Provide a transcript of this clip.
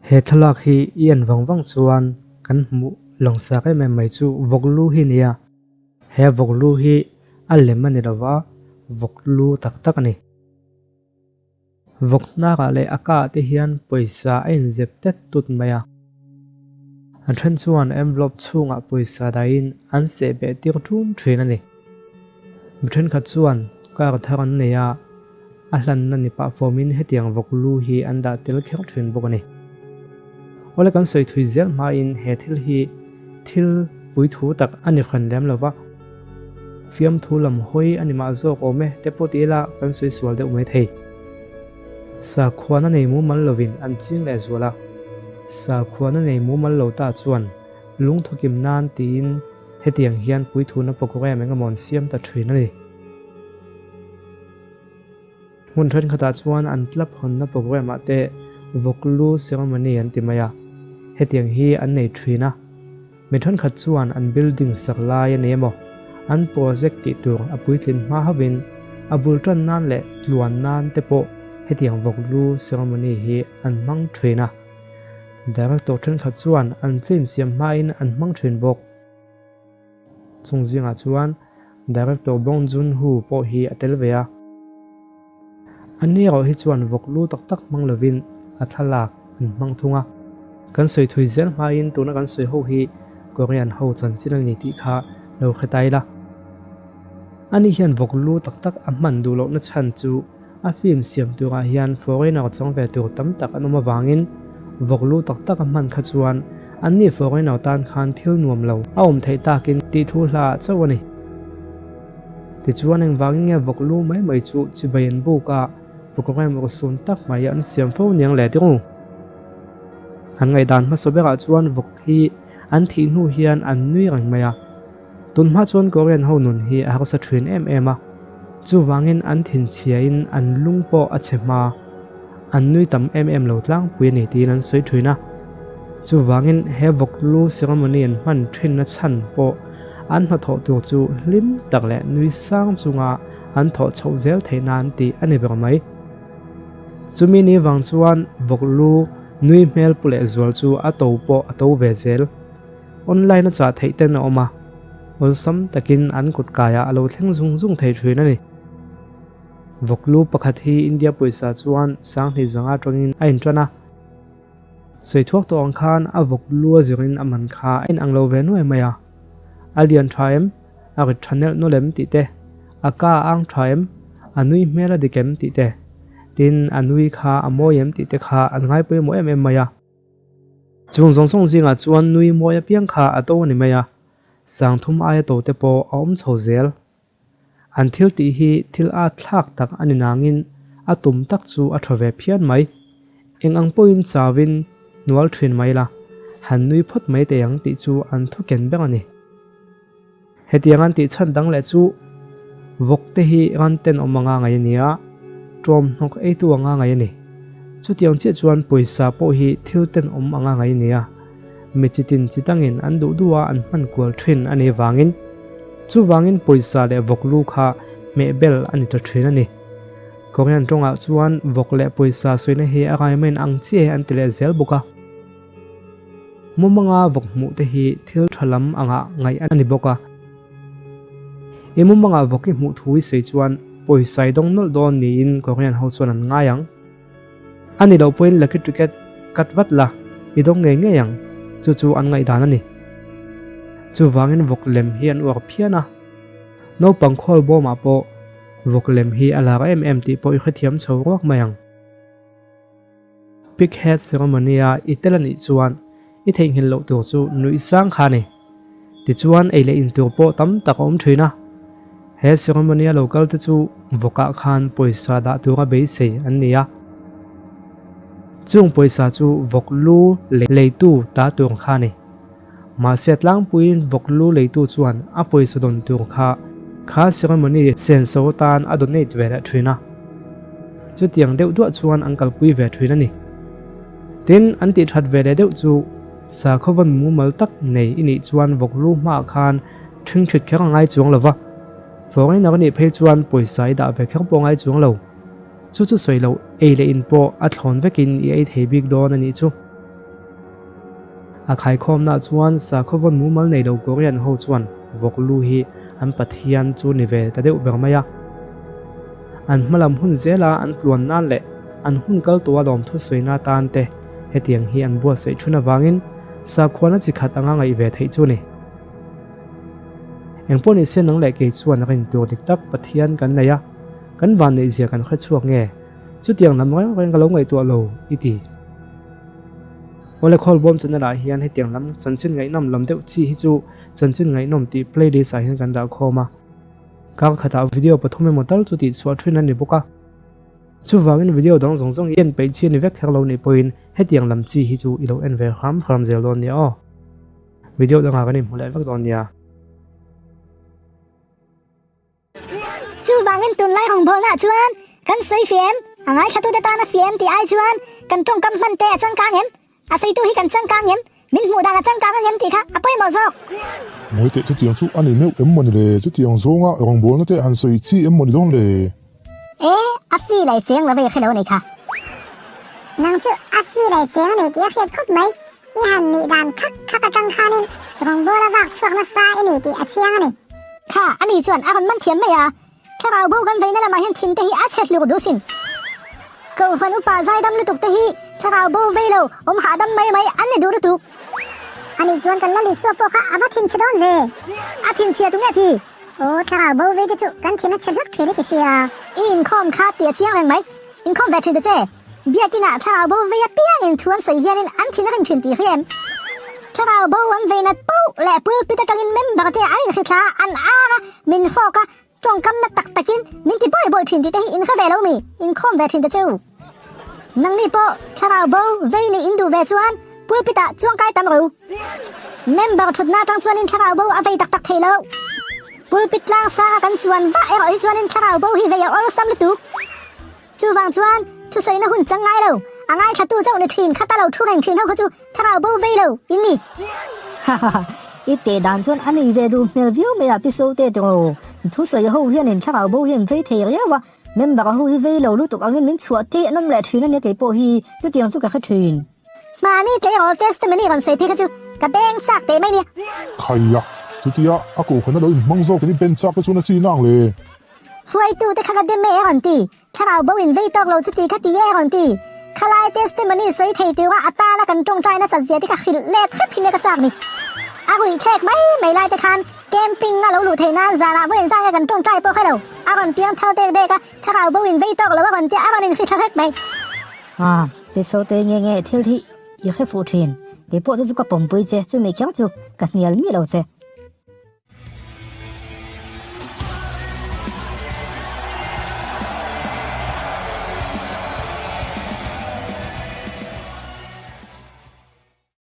He thlalak hi i en vang vang chuan kan hmuh lawngsak em em mai chu vawk lu hi a ni a, he vawk lu hi a lem a ni lo va, vawk lu tak tak a ni. Vawk hnarah leh a kaah te hian pawisa a inzep tet tut mai a. An then chuan envelope chhungah pawisa dahin an seh beh tir ṭun ṭhin a ni. Mi thenkhat chuan car thar an nei a, a hlanna ni pah fawmin hetiang vawk lu hi an dah tel kher ṭhin bawk a ni. Awle kan sawi thui zel hmain he thil hi thil puithu tak a ni hran lem lo va, fiamthu lam hawi a ni mah zawk awm e te pawh ti ila kan sawi sual deuh mai thei. Sakhuana nei mumal lovin an ching leh zual a, sakhuana nei mumal lo ta chuan lungthawkim nan tiin hetiang hian puithuna program engemaw an siam ta thin a ni. Hmun thenkhatah chuan an club hawnna programme ah te vawk lu ceremony an ti mai a, hetiang hi an nei thin a. Mi thenkhat chuan an building sak lai a ni emaw, an project tih tur a puitlin hma hovin a bul tan nan leh tluan nan te pawh hetiang vawk lu ceremony hi an hmang thin a. Director thenkhat chuan an film siam hmain an hmang thin bawk. Chung zingah chuan Director Bong Joon-ho pawh hi a tel ve a. Ani erawh hi chuan vawk lu tak tak hmang lovin a thlalak an hmang thung a. Kan sawi thui zel hmain tuna kan sawi ho hi Korean ho chanchin a ni tih kha lo hre ta ila. Ani hian vawk lu tak tak a hman duh lohna chhan chu A film siam turah hian foreigner chang ve tur tam tak an awm avangin vawk lu tak tak a hman kha chuan anni foreigner tan khan thil nuam lo a awm theih takin tih thu hla ah chauh a ni. Tichuan engvangin nge vawk lu mai mai chu chibai an buk a, program urhsun tak mai an siam fo niang leh tirh u. An ngaihdan hmasa berah chuan vawk hi an thih hnu hian an nui reng mai a. Tunhma chuan Korean ho nun hi a harsa thin em em a, chuvangin an thinchhiain an lung pawh a chhe hma, an nui tam em em lo tlangpui a ni tiin an sawi thin a. Chuvangin he vawk lu ceremony an hman thinna chhan pawh an hnathawh tur chu hlim tak leh nui sang chunga an thawh chhoh zel theih nan tih a ni ber mai. Chumi ni vang chuan vawk lu nui hmel pu leh zual chu a to pawh a to ve zel. Online a chah theih ten a awm a, awlsam takin an kut kaiah a lo thleng zung zung thei thin a ni. Vawk lu pakhat hi India pawisa chuan sanghnih zanga atangin a intan a, sawi thuak tawh ang khan a vawk lu a zirin a man kha a inang lo ve nuai mai a, a lian tha em, a rit tha nelh nawlh em tih te, a ka a ang tha em, a nui hmel a dik em tih te, tin a nui kha a mawi em tih te kha an ngai pawimawh em em mai a. Chung zawng zawng zingah chuan nui mawi apiang kha a to a ni mai a, sangthum aia to te pawh a awm chho zel. An thil tih hi thil at thlak tak a ni nangin a tum tak chu a tha ve phian mai. Eng ang pawhin chauin hnual thin mai la, han nui phawt mai teh ang tih chu an thu ken ber a ni. Hetiang an tih chhan dang leh chu vawk te hi ran tenawm anga ngaih a ni a, ṭawm hnawk eitu anga ngaih a ni. Chutiang chiah chuan pawisa pawh hi thil tenawm anga ngaih a ni a, mi chitin chi dangin an duh duh a an hman kual ṭhin a nih vangin. Chuvangin pawisa leh vawk lu kha hmehbel a ni ta ṭhin a ni. Korean ṭawngah chuan vawk leh pawisa sawina hi a raimain ang chiah an ti leh zel bawk a. Mumanga vawk hmuh te hi thil tha lam anga ngaih a ni bawk a. I mumanga vawk i hmuh thu i sawi chuan pawisa i dawng nawlh dawn niin Korean ho chuan an ngai ang. A ni loh pawhin lucky ticket cut vat la, i dawng ngei ngei ang, chu chu an ngaihdan a ni. Chuvangin vawk lem hi an uar phian a. Naupang khawl bawmah pawh vawk lem hi a lar em em tih pawh i hrethiam chho ruak mai ang. Pig head ceremony a i tel a nih chuan i theihnghilh loh tur chu nuih sang kha a ni. Tichuan ei leh in tur pawh tam tak a awm thin a. He ceremony a lo kal te chu vawkah khan pawisa dah tura beisei an ni a. Chung pawisa chu vawk lu leitu ta tur kha a ni. Mahse tlangpuiin vawk lu leitu chuan a pawisa dawn tur kha kha ceremony senso atan a donate ve leh thin a. Chutiang deuh duah chuan an kalpui ve thin a ni. Tin, an tih that ve leh deuh chu sakhaw vawn mumal tak nei i nih chuan vawk lu hmaah khan ṭhingṭhit kher a ngai chuang lo va, foreigner a nih phei chuan pawisa i dah ve kher pawh a ngai chuang lo. Chu chu sawi loh ei leh in pawh a thlawn vekin i ei thei bik dawn a nih chu. A khaikhawmna chuan sakhaw vawn mumal nei lo Korean ho chuan vawk lu hi an pathian chu ni ve ta deuh ber mai a. An hmalam hun zela an tluan nan leh an hun kal tawha lawmthu sawina tan te hetiang hi an buatsaih thun avangin sakhuana chi khat anga ngaih ve theih chu a ni. Engpawh ni se nang leh kei chuan rin tur dik tak Pathian kan nei a, kan vanneihzia kan hrechhuak nge? Chutiang lam reng reng ka lo ngaihtuah lo i ti. Awle Khawlbawm channel ah hian hetiang lam chanchin ngaihnawm lam deuh chi hi chu chanchin ngaihnawm tih playlist ah hian kan dah khawm a. Kar khatah video pathum emaw tal chu tih chhuah thin a ni bawk a. Chuvangin video dang zawng zawng i en peih chi a ni vek kher lo nih pawhin hetiang lam chi hi chu i lo en ve hram hram zel dawn nia aw. Video dangah kan inhmu leh vek dawn nia. Chuvangin tunlai rawngbawlnaah chuan kan sawi fim, a ngaithlatute tana fim tih ai chuan kan tawngkam hman te a changkang em? A sawitu hi kan changkang em? Min hmuh dan a changkang ang em tih kha a pawimawh zawk. Ngawi teh chutiang chu a ni meuh em mawni le? Chutiang zawnga rawngbawlna te han sawi chi em mawni dawn le? E, a feel ai cheng love i hrelo nei kha. Nang chu a feel ai cheng a nei tih a hriat khawp mai. I han nih dan khak khak atang khanin rawngbawl a vak chhuak nasa i ni tih a chiang a ni. Kha, ani chuan a rawn man thiam mai a, thlarau bo kan veina lamah hian thinte hi a chhe hluk duh sin. Kohhran upa zaidam lutuk te hi thlarau bo vei lo, awm hahdam mai mai an ni duh lutuk. Ani chuan kan la Isua pawh kha a va thinchhe dawn ve. A thinchhia tu nge ti? Aw, thlarau bo vei te chu kan thin a chhe hlak thin i ti sia. I inkhawm kha tih a chiang reng mai. Inkhawm ve thin ta che. Biakinah thlarau bo vei apiangin thu an sawi hianin an thin a rim thin tih hria em? Thlarau bo an vei nat poh leh pulpit atangin member te an inhrithla a, an ar a, min fawk a, tawngkamna tak takin min ti bawi bawi thin tih te hi in hre ve lo mi? Inkhawm ve thin ta che u. Nangni pawh thlarau bo vei nih in duh ve chuan pulpit ah chuangkai tam ro. Member thutna atang chuanin thlarau bo a vei tak tak thei lo. Pulpit tlang sanga kan chuan vah erawh hi chuanin thlarau bo hi vei a awlsam lutuk. Chuvang chuan thusawiina hun chang ngai lo, a ngaithlatu chauh ni thin kha ta lo thu reng thin ho kha chu thlarau bo vei lo in ni. Hahaha, i teh dan chuan a nei ve duh hmel viau mai a Piso te tiraw. Thusawi ho hian in thlarau bo hi an vei thei riau a, member ho hi vei lo lutuk angin min chhuah teh an awm leh thin a nia kei pawh hi chutiang chu ka hre thin. Mahni tleirawl testimony rawn sawi phei kha chu ka beng chak teh mai nia. Khaia, chutia a kohhran a lo inhmang zawkin i ben chak te chuan a chi nang le. Hruaitute kha ka dem e a rawn ti. Thlarau bo in vei tawk lo chu ti kha ti e a rawn ti. Khalai testimony sawi thei tura a tana kan tawngtai nasat zia te kha hrilh let hrep hi nia ka chak ni. A ruih thlek mai mai lai te khan camping a lo luh theih nan zanah vawiin zai kha kan tawngtai pawh kha lo. A rawn piang thar dek dek a, thlarau bo in vei tawk lo a rawn tia a rawn inhri thla hrek mai. A, Piso te nge nge thil hi i hre fuh thin. Keipawh chu chu ka pawmpui che, chumi kher chu ka hnial miah lo che.